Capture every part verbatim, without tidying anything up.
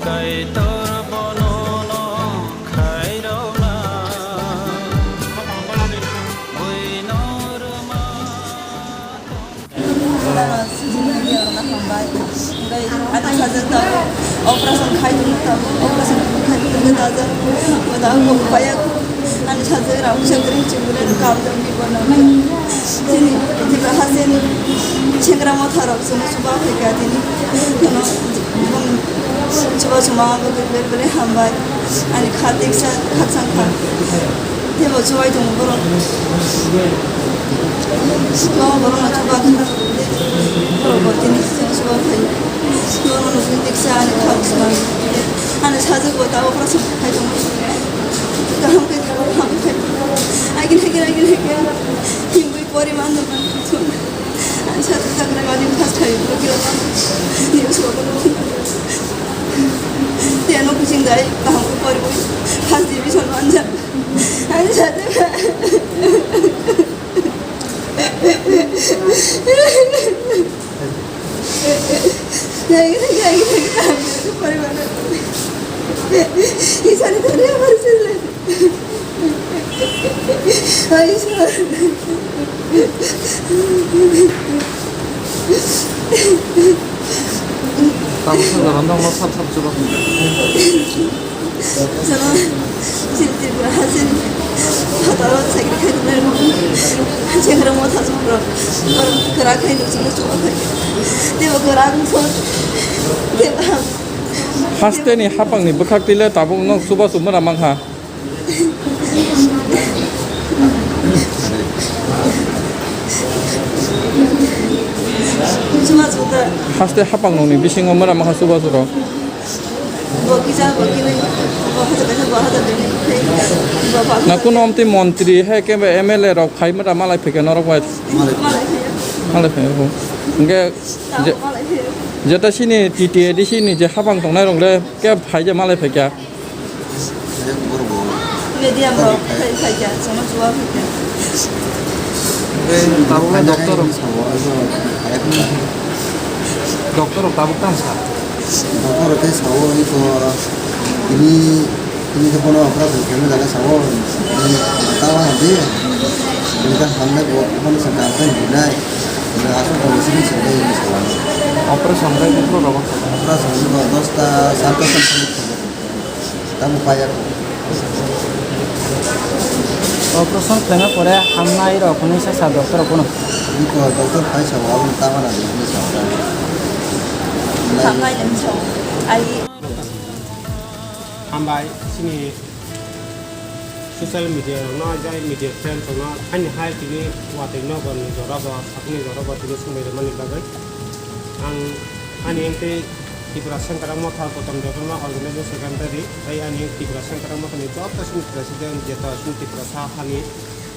Kaitor bono no khairokna buino rwma. Sijini hambai. Hambai. Ani sajak tabuk operation khai tongma tabuk operation khai tongma tabuk. Ani sajak tabuk operation khai tongma tabuk. Ani sajak tabuk operation khai tongma tabuk. Ani sajak rok chengkring chengkring kam jang bibo nang. Chini Tripura hasteni chengra motha rok chwngno chuba phaikha tini. Bono chuba chuma bagwi bel bel hambai. Ani kha teksa khakchang kha. Tebo chubai tongo borok. Chuba borok no chuba kha. Borok bo tini chuba phai. Borok no tini teksa ani kha chuma. Ani sajak bo ta operation khai tongo. Kaham khe thangwi hamkhe. Agin agin agin agin. Himwi poriman no man. Ang sa sa sa na gani first khai. News ko ko. Te ano kuching dai. Kaham khe poriwi. First division man ja. Ang sa sa. Tamo sa jaga no sap sap chulo. Chwng chini Tripura hasteni phataro chakri khainai rok, chini rok motha rok, borok kwra khai nuk chini chuba khai. Tebo kwra wngkha, tebo ham. Hasteni hapangni bwkhak twi le tabuk no chubachu mura mankha. Chubachu ta. Haste hapang nokni bisingo mura mankha chubachu rok. Bo kisa, bo kisa, bo hajar kaisa, bo hajar dini, bo ba. Na kuno omtwi montri hai khe M L A rok phai mura malai phai khe norok bai. Malai phai. Malai phai ho. Hingke je, malai phai. Jeta sini T T A D C ni je hapang tongnai rok le khe phai je malai phai khe. Medium rok phai phai khe, chwngno chuba phai khe. Tabuk le doctor rok. Doctor rok tabuk tang sa. Doctor rok khe sao, ani to ini, ini khe bono operation khaima jaga sao, ta wa hadi, ini kan hamle bo, bono sa kam kan dinai, ini asal kondisi ni sini ini sao. Operation khe bufru rok. Operation ni bo dosta, sar ta. Tamo paya ko. Operation khlaina pore hamnai rok hwnwi sa sa doctor rok bono. Biko doctor phai sa, abo tamo na ni sa. Hamnai ni sa. Ai. Hambai, chini social media rokno, jai media friends rokno, ani hai tini watwi nogo ni jora bo, sakni jora bo tini swngbai rwmani bagwi. Ang ani wngtwi Tripura Sengkarang Motha Gautam Debbarma Organizing Secretary, tei ani Tripura Sengkarang Mothani joto chini president, jeto chini Tripura sa hani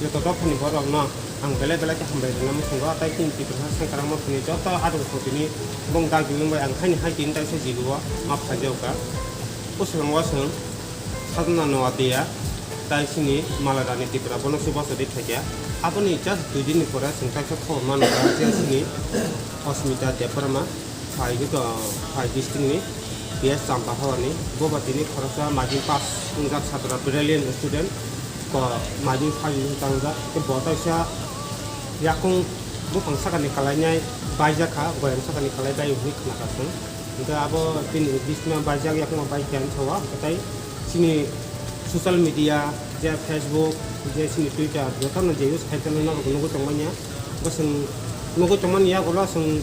joto dophani borokno ang belai belai khe hambai rwna muchungo, tei chini Tripura Sengkarang Mothani joto adong sotini bong dagi wngbai ang haini hai tini taisa jibo ma phaijakha. Bwskango chwng Sadhana Noatia, tei chini Malarani Tripura, bono chubachu di phaikha. Aboni just dui din ni pore chwng kaisa khobor mano je chini Osmita Debbarma, phai, phai district ni P S Champahawani, bo ba tini khoroksa majin pass wngjak chatra, brilliant student, ko majin phai tangjak, tei bo taisa yakung buphang sakani kalainai baijak kha, goyam sakani kalai bai hwnwi khna kha chwng. Hingke abo bini bisma baijak, yakung bai khe ang sao, hingke tei chini social media, je Facebook, je chini Twitter, jotono je use khai tongo, norok nugwi tongmani ya. Bo chwng nugwi tongmani yagulo chwng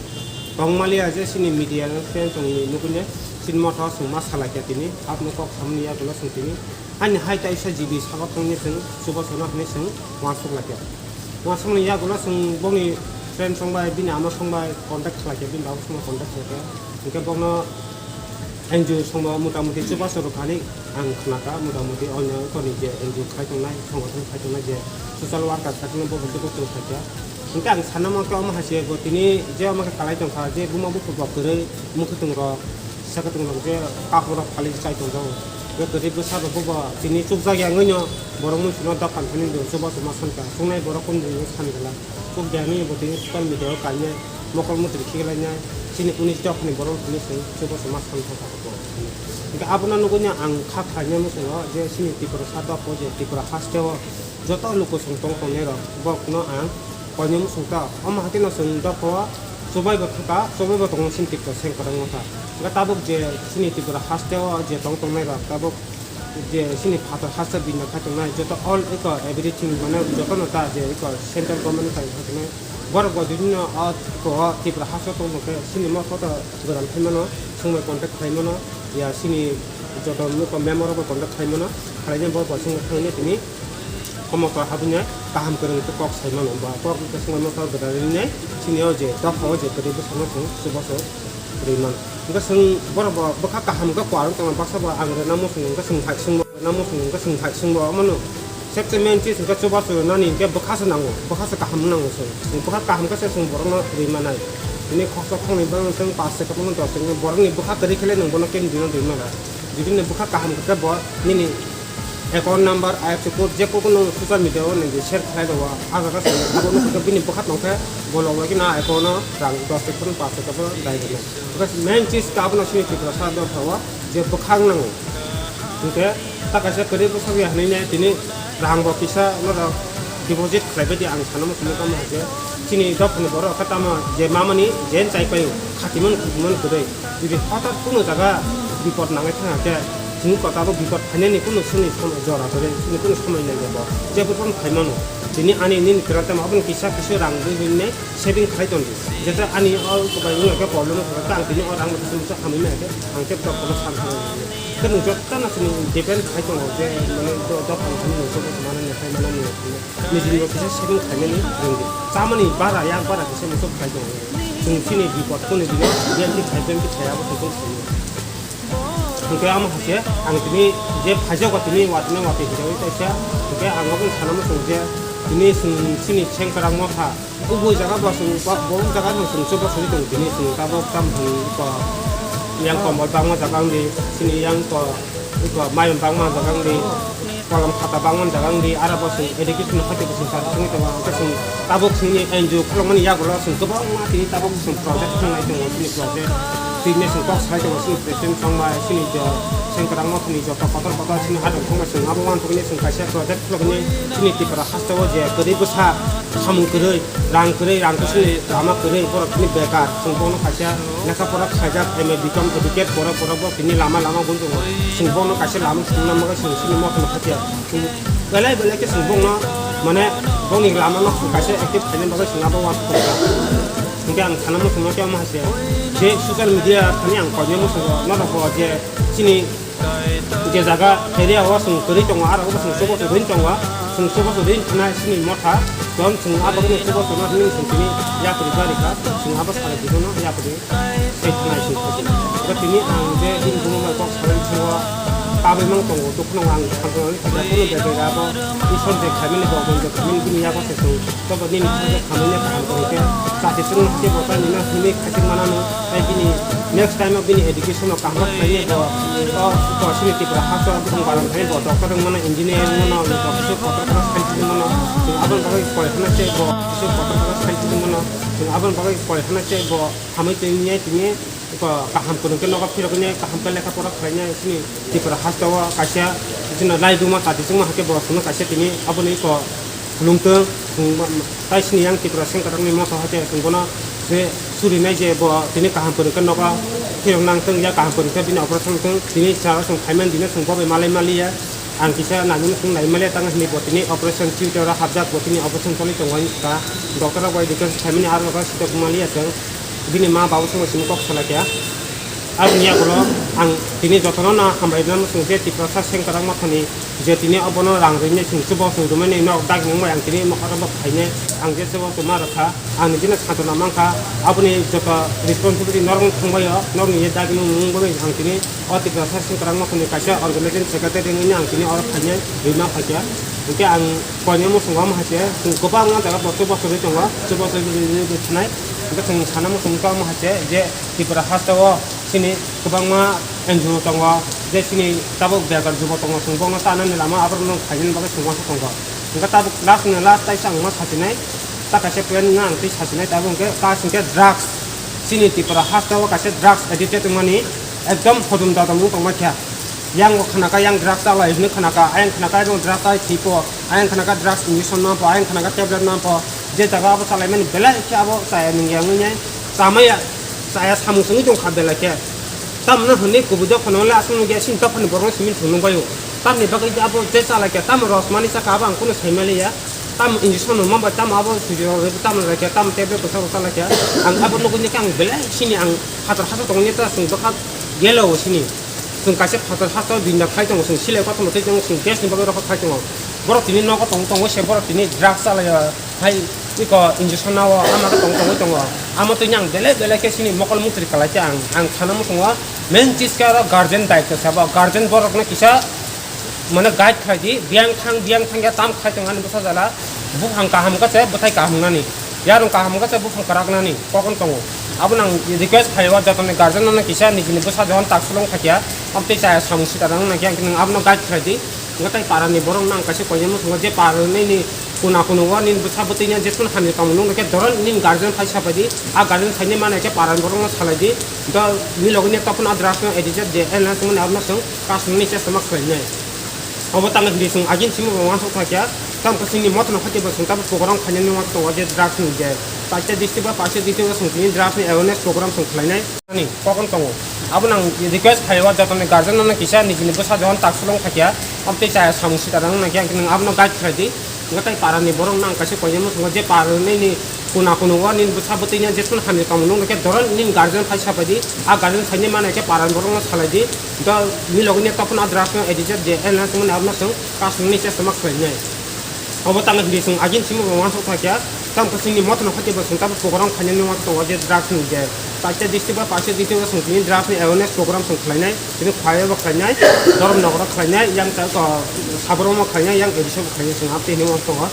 tongmaliya je chini media no khe chwng nugwi ne chini motha chwng ma salai kha tini, aboni kok samani yagulo chwng tini. Ani hai taisa G B sago tongni chwng chubachu no hinwi chwng uansuk lai kha. Uansukmani yagulo chwng bongni friend song bai, bini ama song bai contact khlai kha, bini babu song bai contact khlai kha. Hingke bokno N G O songbo mota moti chubachu rwkha hinwi ang khnakha, mota moti onyo khoroknwi je N G O khai tongnai, songothon khai tongnai je social worker khai tongnai, bo bo chubachu rwkha khe. Hingke ang sana mankha omo hai se bo tini je omo khe kalai tongkha, je buma buphuru bo kwrwi, mwkhwtwng rok, sakhe tong rok je kaphang rok phalwi chai tongjago. Je kwrwi bwsa rok bo bo tini chukjak ya wngwi no borok mui sino dophani thani chubachu ma sankha, chungnai borok kunu hinwi sankha. Chukjak nini bo tini social media o kainai, mokol mutri khiklainai, chini unis dophani borok hinwi chwng chubachu ma sankha. Abono nugwi ang kha khlainai muchungo je chini Tiprasa dopha o je Tripura hasteo joto lukusong tong tongnai rok bokno ang koinai muchung ta. Omo hakhe no chwng dopha o chubai bo thangkha, chubai bo tongo chini Tiprasa sengkwrwng motha. Hwnkhe tabuk je chini Tripura hasteo je tong tongnai rok tabuk je chini phatar hasteo bini khai tongnai joto all eko everything mane jotono ta je eko central government khai tongnai. Borok bo bibinno o, o Tripura hasteo tongmokhe chini motha to gwdal khaimano, chwngbai contact khlaimano, ya chini joto nokho member rokbo contact khlaimano, khlaina borok bo chwngno thangwi tini omo kok habwino kaham kwrwng khe kok saimano, ba kok wngkha chwngno motha gwdal rinai chini o je dopha o je kwrwi bwsakno chwng chubachu rwi mano. Hwnkhe chwng borok bo bwkha kaham khe kuar wngtongma baksa bo ang rwna muchungo, hwnkhe chwng hai chwngbo. Namo chwng hwnkhe chwng hai chwngbo omono sebse main chis hwnkhe chubachu rwnani hwnkhe bwkha se nango, bwkha se kaham nango chwng. Chwng bwkha kaham khe se chwng borokno rwi manai. Tini khoroksa khoroknwi bangwi chwng pash taka bono dos taka borokni bwkha kwrwi khe le nwng bono khe dino rwi manai. Jodi ni bwkha kaham khe bo nini account number, I F S C code je kok no social media o nini share khlai rwo, a jaga se abono hwnkhe bini bwkha tong khe bo log logino account no rang dos taka bono pash taka bono dai rwnai. Hwnkhe main chis khe abono chini Tiprasa dopha o je bwkhak nango. Hwnkhe ta kaisa kwrwi bwsakya hinwi nai tini rang bo kisa norok deposit khlaibai di ang sana muchungo tamo hai khe chini dophani borok khe tamo je mamani je chai paio khatimani khutimani kwrwi jodi hothat kunu jaga bipot nangwi thangkha khe chini kota bo bipot phainani kunu soni som-, jora kwrwi chini kunu somoi nangya bo jebo phano phaimano tini ani nini kwran tamo aboni kisa kisa rang bui bui nai. Saving khlai tong di. Jete ani o bai wngya khe problem wngkha khe ang tini o rang no kisa misa hamwi maya khe ang khe tok kono san thangwi maya. Khe nwng joto no chini depend khai tongo je mane do, do phang thani nwng sobo se manani khai manani niji niji kisa saving khlainani rwng di. Chamani bara yak bara kisa muchuk khlai tongo. Chwng chini bipot kuni dino biyang khe khai biyang khe khai abo tongtong sini. Hwnkhe amo hai khe ang tini je phaijago tini watwi watwi hijawi kaisa hwnkhe ang abo sana muchung je tini chwng chini sengkwrang motha. Kubui jaga bo chwng bo, bo jaga no chwng chubachu tong tini chwng tabuk tam hwn ko yang kombol bangma jaga wngdi, chini yang ko, ko mayung bangma jaga wngdi, kolom khata bangma jaga wngdi, aro bo chwng education no hati bo chwng chari chwngwi tongo, hwnkhe chwng tabuk chwngni N G O khulukmani yagulo chwng kwbangma tini tabuk chwng project khlai tongo, chini project tini chwng kok sai tongo, chini president thangbai, chini jo sengkwrang mothani joto kotor kotor chini hadok thangbai chwng abo uansukmani chwng kaisa project khulukmani chini Tripura hasteo je kwrwi bwsa samung kwrwi. Rang kwrwi, rang kusuni lama kwrwi, borok tini bekar. Chwng bono kaisa lekha pora khlaijak, M A, B Com, educate borok, borok bo tini lama, lama gun tongo. Chwng bono kaisa lama swnamna bagwi chwng chini mothano khatia. Chwng belai, belai khe chwng bongno, mane, bongni lama no kaisa active khaina bagwi chwng abo uansuk tongo. Hwnkhe ang sana muchungo tei omo hai se, je social media thani ang koinai muchungo, norok bo je chini je jaga area o chwng kwrwi tongo, aro bo chwng chubachu rwini tongo, chwng chubachu rwini thanai chini motha, tong chwng abo no chubachu no hwnwi chwng tini yapri bari kha, chwng abo sara bijono yapri tei thanai chwng khaidi. Abo tini ang je bini bumung bai kok salai thango, tabwi mang tongo, dukhuno ang thango, ani kisa kunu bedai abo Isor je khaimani, bo je khaimani bini yago se chwng. Joto nini thangkhe khamwi no kaham kwrwi khe chati chwngno hakhe bo tei nino himwi khaisik manano, tei bini next time o bini education no kaham khe khlainai bo, o, o chini Tripura hasteo bwkhang baram khe bo doctor wng mano, engineer wng mano, kisa kotor kotor science wng mano, chwng aboni bagwi pore hwnna se bo kisa kotor kotor science wng mano, chwng aboni bagwi pore hwnna se bo hamwi tongya tini. Eko kaham kwrwng khe nogo phirogwi kaham khe lekha pora khlainai chini Tripura hasteo kaisa chini laibuma chati chwngma hakhe bo chwngno kaisa tini aboni eko khulungtwng, chwng tai chini yang Tripura sengkwrangni motha hakhe chwng bono je surinai je bo tini kaham kwrwng khe nogo phirok nangtwng ya kaham kwrwng khe bini operation wngtwng tini chwng phaimani dino chwng bobai malai maliya. Ang kisa nangmani chwng nai maliya tang hinwi bo tini operation theater o hapjak bo tini operation choli tongo hinwi kha. Doctor rok bai dikhe khaimani aro khe sitok maliya chwng. Bini ma babu songwi simi kok salai kha. Aboni yagulo ang tini jotono no hambai rwna muchung je Tiprasa sengkwrang mothani je tini obono rang rwini chwng chubo chwng rwmani nok dagini wngbai ang tini oro bo phainai ang je chubo chwng ma rwkha. Ang nini no satung no mankha, aboni joto responsibility norok thangbai o, norok ni je dagini mung bagwi ang tini o Tiprasa sengkwrang mothani kaisa organizing secretary wngwi ang tini oro phainai rwna phaikha. Hinkhe ang koinai muchungo omo hai se chwng kwbangma jaga bo chubo chwrwi tongo, chubo chwrwi rwwi thanai. Hinkhe chwng sana muchung kha omo hai se je Tripura hasteo chini kwbangma N G O tongo, je chini tabuk bekar jubo tongo, chwng bokno tanani lama aborokno khainani bagwi chwng uansuk tongo. Hinkhe tabuk last ni last taisa ang ma sachinai, ta kaisa point no ang twi sachinai, tabuk hinkhe ta hinkhe drugs, chini Tripura hasteo kaisa drugs addicted wngmani ekdom hodum dodom wng tongma kha. Yang bo khana kha, yang drugs chalai hwnwi khana kha, ayang khana kha, ayang drugs chalai thwi po, ayang khana kha drugs injection nang po, ayang khana kha tablet nang po, je jaga abo chalaimani belai khe abo chaya nung yang nung yang chamaya chaya samung sungwi tong kha belai khe. Tamno hwnwi kubui dophano le aswk nung ya, sini dophani borok simi thung nung bai o. Tamni bagwi abo je chalai khe, tamo rosmani chakha abo ang kunu sai maliya. Tam injection no mamba tam abo sujo rok tam laikya tam tablet ko sabo laikya. Ang abo nugwi ni kang belai sini ang phatar hasa tongni ta sung dokha gelo sini. Sung kaisa phatar hasa binda khai tongo, sung silai kotor tei tongo, sung gas ni bagwi rokha khai tongo. Borok tini nogo tong tongo se borok tini drugs chalaiya hai iko injection nao ama tong tongwi tongo. Amo twi ang belai belai khe sini mokol mukri kalai khe ang ang sana musungo main chiska ro guardian daityo sabo guardian borok no kisa mane guide khai di, biyang thang, biyang thang ya tam khai tong ani bwsa jala, buphang kaham khe bwthai kaham nani, yarung kaham khe buphang kwrak nani, kokon tongo. Abo nang request khai o, jotoni guardian no kisa nijini bwsa jahon tak sulung thakya, amtwi chaya samung sita nang nang khe ang abono guide khai di. Ngatai para ni borok nang kaisa koyam tongo, je para ni ni kuna kuno o nini bwsa bwtwi ni jesman hamya tamo nung khe doron nini guardian phai sapai di, a guardian sai ni mane khe para ni borok no salai di. Do ni logi ni tapun adra asno editor je elna sumani abna sung. Kasmani chesta ma khlainai. Obo tangwi hindi chwng agin simi bo wansuk thakya. Tamo khe chini mothano hati bo chwng tabuk program khainani wansuk tongo je drugs ni je. Paisa district ba paisa district o chwng tini drugs ni awareness program chwng khlainai. Ani kokon tongo. Abo nang request khai o jotoni guardian no kisa nijini bwsa jahon tak sulung thakya. Amtwi chaya samung sita nang nang khe ang abono guide khlai di. Ngatai para ni borok nang kaisa koyam tongo je para ni ni kuna kuno o nini bwsa bwtwi ni jesman hamya tamo nung khe doron nini guardian phai sapai di. A guardian sai ni mane khe para ni borok no salai di. Do ni logi ni tapun adra asno editor je elna sumani abna sung kasmani chesta ma khlainai. Obo tangwi hindi chwng agin simi bo wansuk thakya. Tamo khe chini mothano hati bo chwng tabuk program khainani wansuk tongo je drugs ni je. Paisa district ba paisa district o chwng tini drugs ni awareness program chwng khlainai. Tini khwlaiwi bo khlainai, Dhorom Nogoro khlainai, yang ta ko Saboroma khlainai, yang A D C bo khlainai, chwng amtwi hinwi wansuk tongo.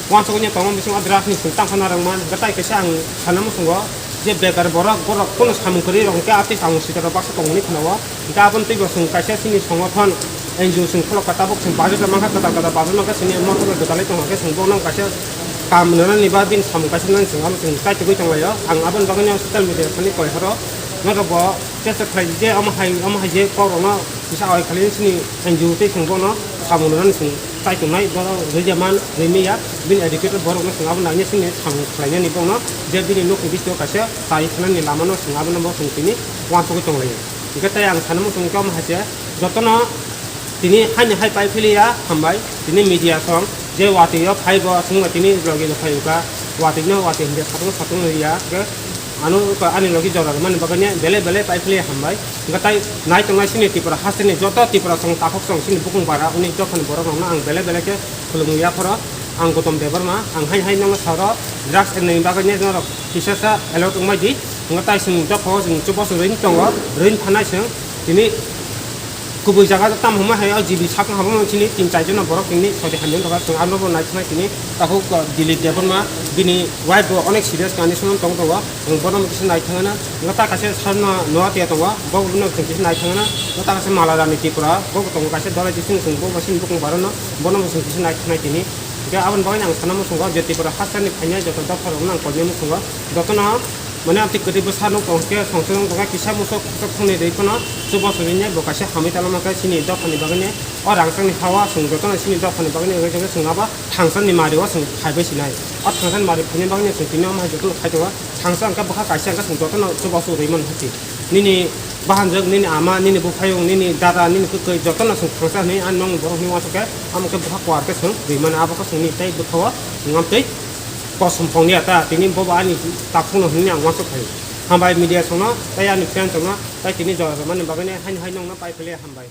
Wansukni tongma bisingo drugs ni chwng tangkha narwkma, gatai kaisa ang sana muchungo je bekar borok, borok kunu samung kwrwi rok hwnkhe amtwi samung sita rok baksa tongmani phano o. Hwnkhe aboni twi bo chwng kaisa chini songothon N G O chwng khulokha tabuk chwng budget rok mankha kwtal kwtal budget mankha chini motor rok gwdalwi tongkha khe chwng bono kaisa kam rwnani ba bini samung kaisa nani chwng abo chwng chaitugwi tonglaio. Ang aboni bagwino social media thani koi horo norok bo tesa khlai di je omo hai omo hai je kok rokno kisa oi khlai chini N G O tei chwng bono samung rwnani chwng chaitongnai bono rwja man rwmaya bini educated borokno chwng abo naina chini samung khlainani bono je bini nokni bisingo kaisa chai thanani lamano chwng abono bo chwng tini uansugwi tonglaio. Hwnkhe tei ang sana muchung khe omo hai se jotono tini haini hai pai philiya hambai, tini media song je watwi o phai bo chwngno tini logi no phai wngkha, watwi no watwi hwnkhe satung satung ya hwnkhe ano ani logi jora rwmani bagwi belai belai pai philiya hambai. Hwnkhe tai nai tongnai chini Tripura hasteni joto Tripura song takhuk song chini bukung bara uni dophani borok rokno ang belai belai khe khulumwi yapharo ang Gautam Debbarma ang hai hai nokno saro drugs enni bagwi norok kisa sa alert wngmai di. Hwnkhe tai chwng dophao chwng chubachu rwini tongo, rwini phanai chwng tini kubui jaga tamo hwnma hai o G B sakno habo chini tin char jona borok tini sori hamya wngkha chwng abono bo naithoknai tini takhuk Dilip Debbarma bini wife bo onek serious condition tong tongo. Ang bono kisa nai thangna, no ta kaisa sarno no tia tongo, bo bono kisa nai thangna, no ta kaisa Malarani Tripura, bo tongo kaisa dolai dising sung bo basin bukung barono, bono bo sung kisa nai thangnai tini. Hingke aboni bagwi ang sana muchungo je Tripura hasteni phainai joto dopha rokno ang koinai muchungo, jotono mane amtwi kwtwi bwsa nuk tong hingke songchorong tongkha kisa musuk khorok thangni rwi phano chubachu rwinai bo kaisa hamwi talama khe chini dophani bagwini o rangchakni hawa chwng jotono chini dophani bagwini wngwi tongkhe chwng abo thangsani mario chwng phaibai sinai. O thangsani mario phaini bagwini chwng tini omo hai jotono khai tongo. Thangsa hwnkhe bwkha kaisa hwnkhe chwng jotono chubachu rwi mano hati. Nini bahanjwk, nini ama, nini buphayung, nini dada, nini kwtwi jotono chwng thangsa hwnwi ani nokni borok hwnwi uansuk khe, amo khe bwkha kuar khe chwng rwi mano. Abo khe chwngni tei bwkha-o chwng amtwi kosom phongya ta, tini bobo ani takhukno hwnwi ang uansuk khaio. Hambai media songno tei ani fans rokno tei tini jora rwmani bagwino haino hai nokno pai philiya hambai.